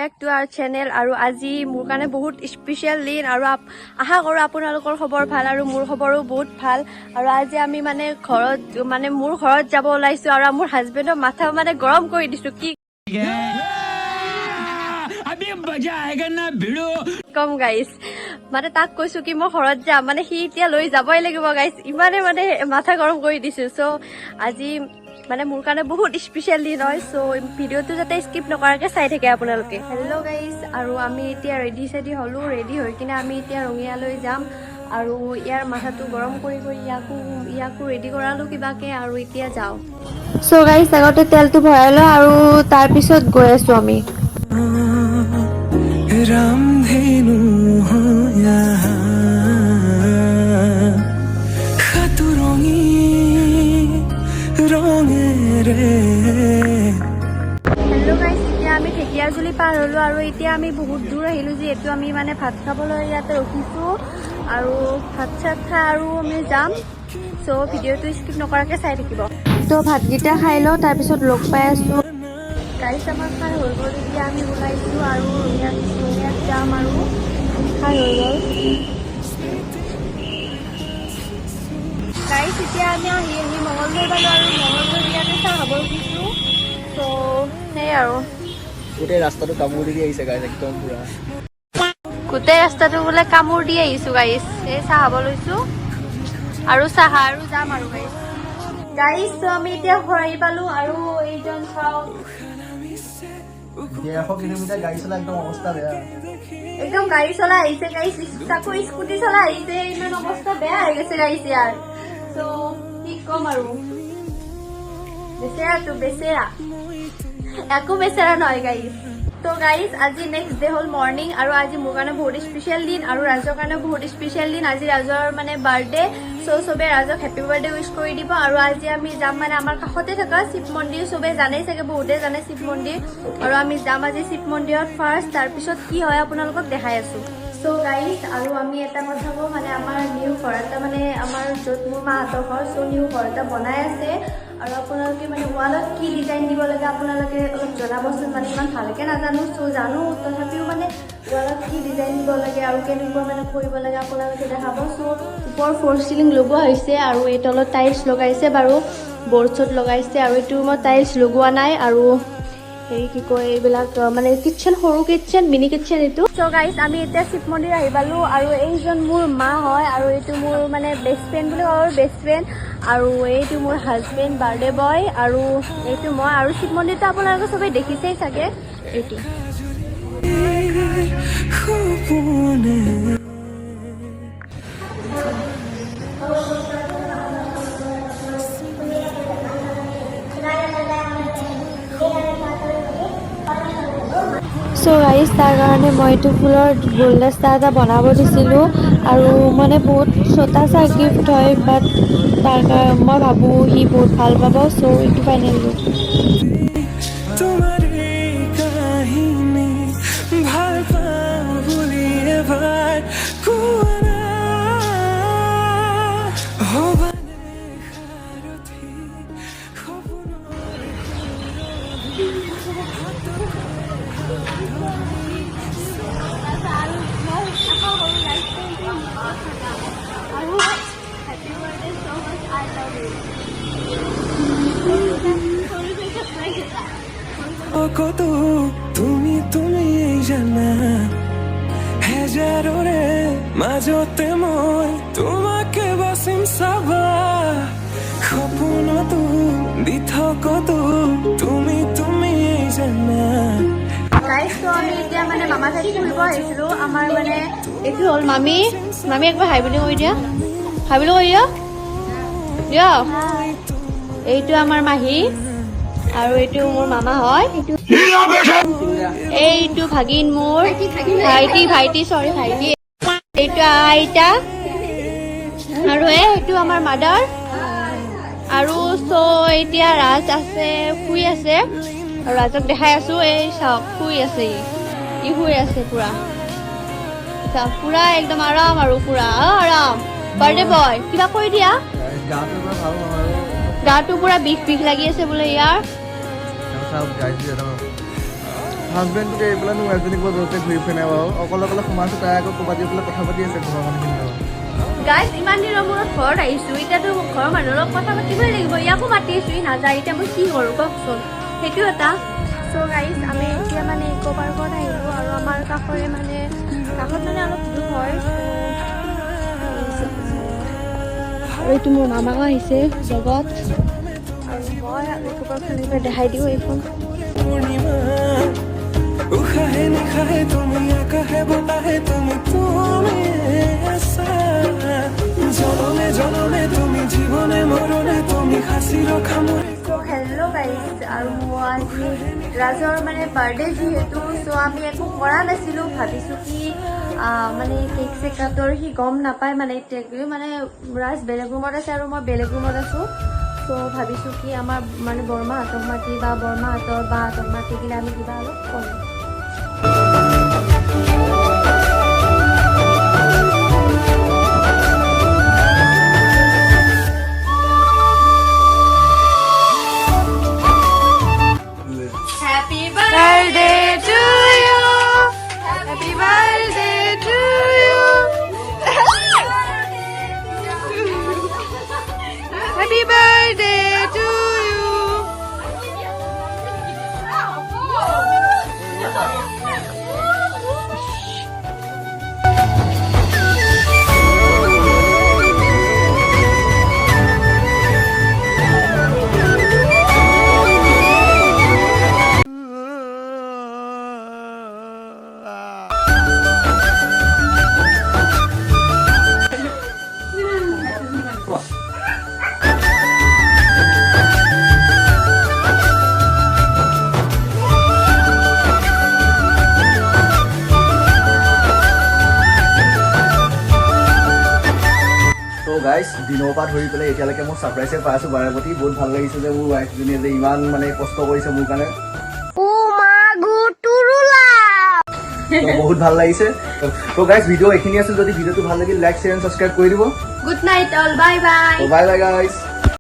Back to our channel. আৰু আজি মোৰ কাৰণে বহুত স্পেচিয়েল দিন আৰু আশা কৰোঁ আপোনালোকৰ খবৰ ভাল আৰু মোৰ খবৰো বহুত ভাল। আৰু আজি আমি মানে ঘৰত, মানে মোৰ ঘৰত যাব ওলাইছোঁ আৰু মোৰ হাজবেণ্ডৰ মাথা মানে গৰম কৰি দিছোঁ। কি अभी मजा आएगा ना, भिड़ू। কম গাইছ, মানে তাক কৈছো কি মই ঘৰত যাম, মানে সি এতিয়া লৈ যাবই লাগিব গাইছ। ইমানে মানে মাথা গৰম কৰি দিছো। চ' আজি মানে মোৰ কাৰণে বহুত স্পেচিয়েল দিন হয়। চ' ভিডিঅ'টো যাতে স্কিপ নকৰাকে চাই থাকে আপোনালোকে। হেল্ল' গাইছ, আৰু আমি এতিয়া ৰেডি চেডি হ'লো। ৰেডি হৈ কিনে আমি এতিয়া ৰঙিয়ালৈ যাম। আৰু ইয়াৰ মাথাটো গৰম কৰি কৰি ইয়াকো ইয়াকো ৰেডি কৰালো কিবাকে আৰু এতিয়া যাওঁ। চ' গাইছ, আগতে তেলটো ভৰাই লওঁ আৰু তাৰপিছত গৈ আছো আমি। ৰামধেনু হৈ সাতোৰঙী ৰঙেৰে। হেল্ল' গাইছ, এতিয়া আমি ঢেকীয়াজুলি পাৰ হ'লো আৰু এতিয়া আমি বহুত দূৰ আহিলোঁ, যিহেতু আমি মানে ভাত খাবলৈ ইয়াতে ৰখিছোঁ আৰু ভাত চাত খাই আৰু আমি যাম। চ' ভিডিঅ'টো স্কিপ নকৰাকৈ চাই থাকিব। তো ভাতকেইটা খাই লওঁ, তাৰপিছত লগ পাই আছোঁ। গাইছ, আমাৰ খাই হৈ গ'ল। এতিয়া আমি ওলাইছোঁ আৰু ৰঙিয়াত ৰঙিয়াত যাম আৰু খাই হৈ গ'ল। গাইছ, এতিয়া আমি আহি আহি মঙলদৈ পালোঁ আৰু মঙলদৈ ইয়াতে চাহ খাব ৰখিছোঁ। চ' সেই আৰু গোটেই ৰাস্তাটো কামোৰ দি আহিছে গাইজ, একদম পুৰা। গোটেই ৰাস্তাটো বোলে কামোৰ দি আহিছো গাইছ। এই চাহ খাব লৈছো আৰু চাহ আৰু যাম আৰু গাইছ। গাইছ, তো আমি এতিয়া ঘৰ আহি পালো আৰু এইজন চাওক। 150 কিলোমিটাৰ গাড়ী চলাই একদম অৱস্থা বেয়া। একদম গাড়ী চলাই আহিছে গাইছ, তাকো স্কুটি চলাই আহিছে। ইমান অৱস্থা বেয়া হৈ গৈছে গাইছ ইয়াৰ। ত' কি ক'ম আৰু, বেচেৰাটো বেচেৰা, একো বেচেৰা নহয় গাইছ। তো গাইজ, আজি নেক্সট ডে হ'ল মৰ্ণিং আৰু আজি মোৰ কাৰণে বহুত স্পেচিয়েল দিন আৰু ৰাজৰ কাৰণে বহুত স্পেচিয়েল দিন। আজি ৰাজৰ মানে বাৰ্থডে। চ' চবে ৰাজক হেপী বাৰ্থডে উইচ কৰি দিব। আৰু আজি আমি যাম মানে আমাৰ কাষতে থকা শিৱ মন্দিৰ। চবে জানেই চাগে, বহুতে জানে শিৱ মন্দিৰ। আৰু আমি যাম আজি শিৱ মন্দিৰত ফাৰ্ষ্ট, তাৰপিছত কি হয় আপোনালোকক দেখাই আছো। চ' গাইজ, আৰু আমি এটা কথা কওঁ, মানে আমাৰ নিউ ঘৰ এটা, মানে আমাৰ য'ত মোৰ মাহঁতৰ ঘৰ, চ' নিউ ঘৰ এটা বনাই আছে। আৰু আপোনালোকে মানে ৱালত কি ডিজাইন দিব লাগে আপোনালোকে অলপ জনাবচোন। মানে ইমান ভালকৈ নাজানো, চ' জানো তথাপিও মানে ৱালত কি ডিজাইন দিব লাগে আৰু কেনেকুৱা মানে কৰিব লাগে আপোনালোকে দেখাব। চ' ওপৰ ফ'ৰ চিলিং লগোৱা হৈছে আৰু এই তলত টাইলছ লগাইছে বাৰু, বৰ্ড চৰ্ড লগাইছে। আৰু এইটো ৰুমত টাইলছ লগোৱা নাই। আৰু হেৰি কি কয় এইবিলাক মানে কিটচেন, সৰু কিটচেন, মিনি কিটচেন এইটো। চ' গাইজ, আমি এতিয়া শিৱ মন্দিৰ আহি পালো আৰু এইজন মোৰ মা হয় আৰু এইটো মোৰ মানে বেষ্ট ফ্ৰেণ্ড বুলি কওঁ, বেষ্ট ফ্ৰেণ্ড। আৰু এইটো মোৰ হাজবেণ্ড, বাৰ্থডে বয়, আৰু এইটো মই। আৰু শিৱ মন্দিৰটো আপোনালোকে চবেই দেখিছেই চাগে এইটো। সপোনে। চ' গাইজ, তাৰ কাৰণে মই এইটো ফুলৰ গুলদস্তা এটা বনাব দিছিলোঁ আৰু মানে বহুত छोटा सा গিফ্ট হয়, বাট তাৰ কাৰণে মই ভাবোঁ সি বহুত ভাল পাব। চ' এইটো ফাইনেল লুক। তোমাৰ এই কাহিনী ভাল পাওঁ বুলি এবাৰ কোৱা না, হ'বানে সাৰথি সপোনৰ? আৰু মই আশা কৰোঁ লাইফ টাইম তুমি মোৰ লগত থাকা আৰু happy birthday so much, I love you. সৰু সৰু। কতো তুমি তুমি জানা, হেজাৰৰে মাজতে মই তোমাকে বাচিম চাবা। সপোনতো দিঠকতো তুমি তুমি জানা। গাইজ, তো আমি এতিয়া মানে মামা ঠাইত ফুৰিব আহিছিলো। আমাৰ মানে এইটো হ'ল মামী। মামী, একবাৰ হাই বুলি কৈ দিয়া, হাই বুলি কৈ দিয়া দিয়া। এইটো আমাৰ মাহী আৰু এইটো মোৰ মামা হয়। এইটো ভাগিন মোৰ, ভাইটি, ভাইটি, চৰি, ভাইটি। এইটো আইতা আৰু এইটো আমাৰ মাদাৰ। আৰু চ' এতিয়া ৰাজ আছে, শুই আছে আৰু ৰাজক দেখাই আছো। এই চাওক, শুই আছে ই। ই শুই আছে পুৰা, চাওক, পুৰা একদম আৰাম আৰু পুৰা আৰাম। বাৰ্থডে বয়, কিবা কৈ দিয়া। গাটো ইমান ভাল নহয় আৰু। গাটো পুৰা বিষ বিষ লাগি আছে বোলে ইয়াৰ। চাওক গাইজ, এটা হাজবেণ্ডটোক এৰি পেলাই মোৰ ৱাইফজনীক বাৰু য'তে ঘূৰি ফুৰে নাই বাৰু। অকলে অকলে সোমাইছোঁ, তাই আকৌ ক'ৰবাত গৈ পেলাই কথা পাতি আছে ঘৰৰ মানুহখিনিৰ লগত। গাইজ, ইমান দিনৰ মূৰত ঘৰত আহিছো, এতিয়াতো ঘৰৰ মানুহৰ লগত কথা পাতিবই লাগিব। ইয়াকো মাতি আছো, ই নাযায়। এতিয়া মই কি কৰোঁ কওকচোন? সেইটো এটা। চ' গাইজ, আমি এতিয়া মানে ইক' পাৰ্কত আহিলোঁ আৰু আমাৰ কাষৰে, মানে কাষত মানে অলপ দূৰ হয়। আৰু এইটো মোৰ মামাও আহিছে লগত আৰু মই। আৰু ইক' পাৰ্কখন একবাৰ দেখাই দিওঁ এইখন। পূৰ্ণিমা, উশাহে নিশাহে তুমি, আকাশে বতাহে তুমি, তুমি আছা। জনমে জনমে তুমি, জীৱনে মৰণে তুমি, সাঁচি ৰখা মোৰ চ' হেল্ল' গাইজ, আৰু আজি ৰাজৰ মানে বাৰ্থডে যিহেতু, চ' আমি একো কৰা নাছিলোঁ। ভাবিছোঁ কি মানে কেক চেক কাটোৰ সি গম নাপায়। মানে এতিয়া মানে ৰাজ বেলেগ ৰুমত আছে আৰু মই বেলেগ ৰুমত আছোঁ। চ' ভাবিছোঁ কি আমাৰ মানে বৰমাহঁতক মাতি বা বৰমাহঁতৰ বাহঁতক মাতি কিনে আমি কিবা অলপ কৰিম। Happy birthday to you. Happy birthday to you. Happy birthday to you. To' guys, দিনৰ পৰা ধৰি পেলাই এতিয়ালৈকে মই ছাৰপ্ৰাইজে পাই আছোঁ বাৰে প্ৰতি। বহুত ভাল লাগিছে যে মোৰ ৱাইফজনীয়ে যে ইমান মানে কষ্ট কৰিছে মোৰ কাৰণে। ত' বহুত ভাল লাগিছে। ত' গাইজ, ভিডিঅ' এইখিনি আছিল। যদি ভিডিঅ'টো ভাল লাগিল, লাইক, শ্বেয়াৰ, ছাবস্ক্ৰাইব কৰি দিব। Good night all, bye bye. Bye bye guys.